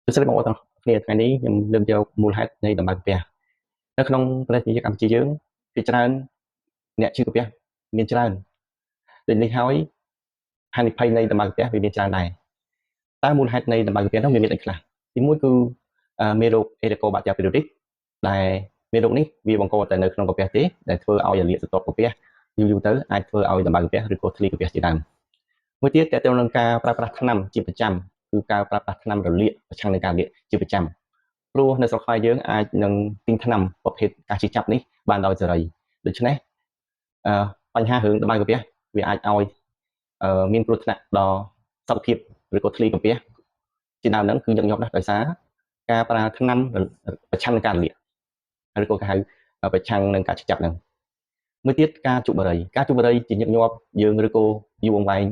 សួស្តីបងប្អូនទាំងគ្នាថ្ងៃនេះខ្ញុំលើកយកមូលហេតុនៃដំបៅកាពះនៅក្នុងប្រទេសកម្ពុជាយើងភាគច្រើនអ្នកឈឺកាពះមានច្រើនដូចនេះហើយហានិភ័យនៃដំបៅកាពះវាមានច្រើនដែរតើមូលហេតុនៃដំបៅកាពះនោះវាមានអីខ្លះទីមួយគឺមេរោគ Helicobacter pylori ដែលមេរោគនេះវាបង្កតែនៅក្នុងកាពះទេដែលធ្វើឲ្យរលាកស្រទាប់កាពះយូរៗទៅអាចធ្វើឲ្យដំបៅកាពះឬក៏ធ្លាយកាពះជាដើមមួយទៀតតើទៅនឹងការប្រើប្រាស់ថ្នាំជាប្រចាំគឺការប្រើប្រាស់ថ្នាំរលាកប្រឆាំងនឹងការរលាកជាប្រចាំព្រោះនៅស្រុកខ្មែរយើងអាចនឹងទិញថ្នាំប្រភេទការឈឺចាប់នេះបានដោយសេរីដូច្នេះអឺបញ្ហារឿងដំបៅកាពះវាអាចឲ្យមានគ្រោះថ្នាក់ដល់សុខភាពឬក៏ធ្លាយកាពះជាដើមហ្នឹងគឺញឹកញាប់ណាស់ដោយសារការប្រើថ្នាំប្រឆាំងនឹងការរលាកឬក៏គេហៅប្រឆាំងនឹងការឈឺចាប់ហ្នឹងមួយទៀតការជក់បារីការជក់បារីជាញឹកញាប់យើងឬក៏យូរអង្វែង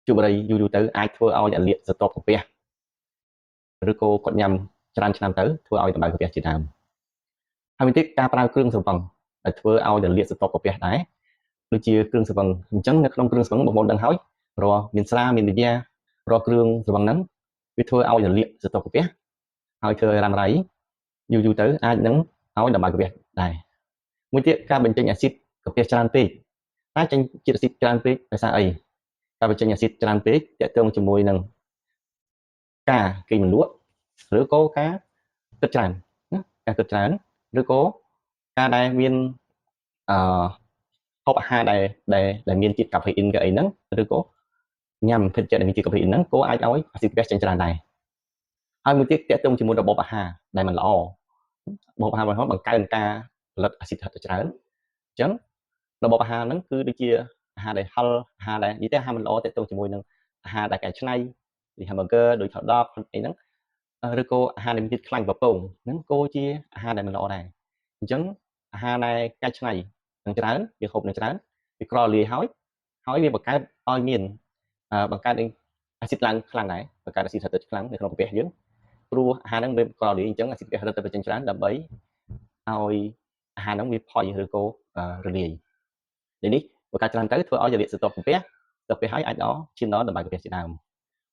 ជក់បារីយូរៗទៅអាចធ្វើឲ្យរលាកស្រទាប់កាពះឬក៏គាត់ញ៉ាំច្រើនឆ្នាំទៅធ្វើឲ្យដំបៅកាពះជាដើមហើយមួយទៀតការប្រើគ្រឿងស្រវឹងដែលធ្វើឲ្យរលាកស្រទាប់កាពះដែរដូចជាគ្រឿងស្រវឹងអញ្ចឹងនៅក្នុងគ្រឿងស្រវឹងបងប្អូនដឹងហើយរាល់មានស្រាមានប៊ីយ៉ារាល់គ្រឿងស្រវឹងហ្នឹងវាធ្វើឲ្យរលាកស្រទាប់កាពះហើយធ្វើឲ្យរ៉ាំរ៉ៃយូរយូរទៅអាចនឹងឲ្យដំបៅកាពះដែរមួយទៀតការបញ្ចេញអាស៊ីតកាពះច្រើនពេកតែចេញជាតិអាស៊ីតច្រើនពេកដោយសារអីការបញ្ចេញអាស៊ីតច្រើនពេកតាក់ទងជាមួយនឹងការគេងមិនលក់ឬក៏ការគិតច្រើនណាការគិតច្រើនឬក៏ការដែលមានអឺហូបអាហារដែលដែលដែលមានជាតិកាហ្វេអ៊ីនក៏អីហ្នឹងឬក៏ញ៉ាំភេសជ្ជៈដែលមានជាតិកាហ្វេអ៊ីនហ្នឹងក៏អាចឲ្យអាស៊ីតកាពះចេញច្រើនដែរហើយមួយទៀតតាក់ទងជាមួយរបបអាហារដែលមិនល្អរបបអាហារមិនល្អបង្កើនការផលិតអាស៊ីតហិតទៅច្រើនអញ្ចឹងរបបអាហារហ្នឹងគឺដូចជាអាហារដែលហឹរអាហារដែលនិយាយទៅអាហារមិនល្អតាក់ទងជាមួយនឹងអាហារដែលកែច្នៃដូច hamburger ដូច hot dog អីហ្នឹងឬក៏អាហារដែលមានជាតិខ្លាញ់ពពងហ្នឹងក៏ជាអាហារដែលមិនល្អដែរអញ្ចឹងអាហារដែលកែច្នៃនឹងច្រើនយើងហូបនឹងច្រើនវាក្រលាយហើយហើយវាបង្កើតឲ្យមានបង្កើតអាស៊ីតឡើងខ្លាំងដែរបង្កើតអាស៊ីតហិតទៅខ្លាំងនៅក្នុងកាពះយើងព្រោះអាហារហ្នឹងវាក្រលាយអញ្ចឹងអាស៊ីតកាពះរត់ទៅបញ្ចេញច្រើនដើម្បីឲ្យអាហារហ្នឹងវាផុយឬក៏រលាយនេះបង្កើតច្រើនទៅធ្វើឲ្យរលាកស្រទាប់កាពះទៅពេលហើយអាចដល់ឈានដល់ដំបៅកាពះជាដើម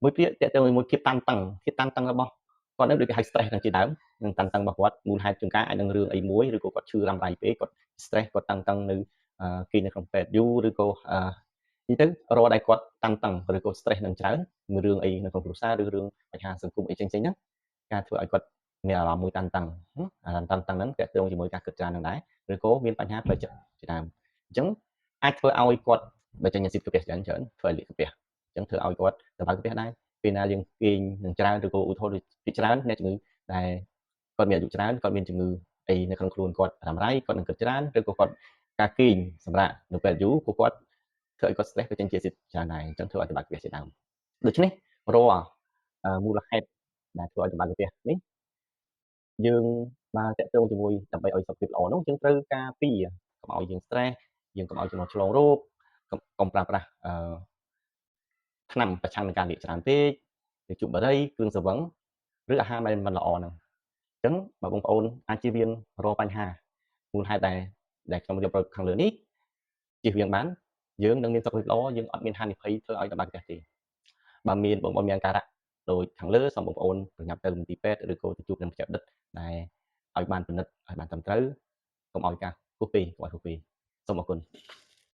មួយពាក្យតើទៅមួយភាពតានតឹងភាពតានតឹងរបស់គាត់នឹងដូចគេហៅ stress នឹងជាដើមនឹងតានតឹងរបស់គាត់មូលហេតុជួនកាលអាចនឹងរឿងអីមួយឬក៏គាត់ឈឺរ៉ាំរ៉ៃពេកគាត់ stress គាត់តានតឹងនៅគេនៅក្នុងពេទ្យយូរឬក៏និយាយទៅរាល់ដែលគាត់តានតឹងឬក៏ stress នឹងច្រើនមួយរឿងអីនៅក្នុងគ្រួសារឬរឿងបញ្ហាសង្គមអីផ្សេងៗហ្នឹងការធ្វើឲ្យគាត់មានអារម្មណ៍មួយតានតឹងអារម្មណ៍តានតឹងហ្នឹងតាក់ទងជាមួយការគិតច្រើនហ្នឹងដែរឬក៏មានបញ្ហាផ្លូវចិត្តជាដើមអញ្ចឹងអាចធ្វើឲ្យគាត់បញ្ចេញអាស៊ីតកាពះច្រើនច្រើនធ្វើឲ្យលាកកាពះអញ្ចឹងធ្វើឲ្យគាត់ដំបៅកាពះដែរពេលណាយើងគេងនឹងច្រើនឬក៏ឧទាហរណ៍ដូចពីច្រើនអ្នកជំងឺដែលគាត់មានអាយុច្រើនគាត់មានជំងឺអីនៅក្នុងខ្លួនគាត់រ៉ាំរ៉ៃគាត់នឹងគិតច្រើនឬក៏គាត់ការគេងសម្រាប់នៅពេលយូរក៏គាត់ធ្វើឲ្យគាត់ stress ក៏ចេញជាអាស៊ីតច្រើនដែរអញ្ចឹងធ្វើឲ្យដំបៅកាពះជាដើមដូច្នេះរាល់មូលហេតុដែលធ្វើឲ្យដំបៅកាពះនេះយើងបានតាក់ទងជាមួយដើម្បីឲ្យសុខភាពល្អនោះយើងត្រូវការពារកុំឲ្យយើង stress យើងកុំឲ្យចំណុចឆ្លងរោគកុំប្រើប្រាស់អឺថ្នាំប្រឆាំងនឹងការលាកច្រើនពេកឬជក់បារីគ្រឿងស្រវឹងឬអាហារដែលមិនល្អហ្នឹងអញ្ចឹងបើបងប្អូនអាចជៀសវាងរាល់បញ្ហាមូលហេតុដែលដែលខ្ញុំរៀបរាប់ខាងលើនេះជៀសវាងបានយើងនឹងមានសុខភាពល្អយើងអត់មានហានិភ័យធ្វើឲ្យដំបៅកាពះទេបើមានបងប្អូនមានការៈដូចខាងលើសូមបងប្អូនប្រញាប់ទៅមន្ទីរពេទ្យឬក៏ទៅជួបនឹងវេជ្ជបណ្ឌិតដែលឲ្យបានពិនិត្យឲ្យបានត្រឹមត្រូវកុំឲ្យការហួសពេលកុំឲ្យហួសពេលសូមអរគុណ។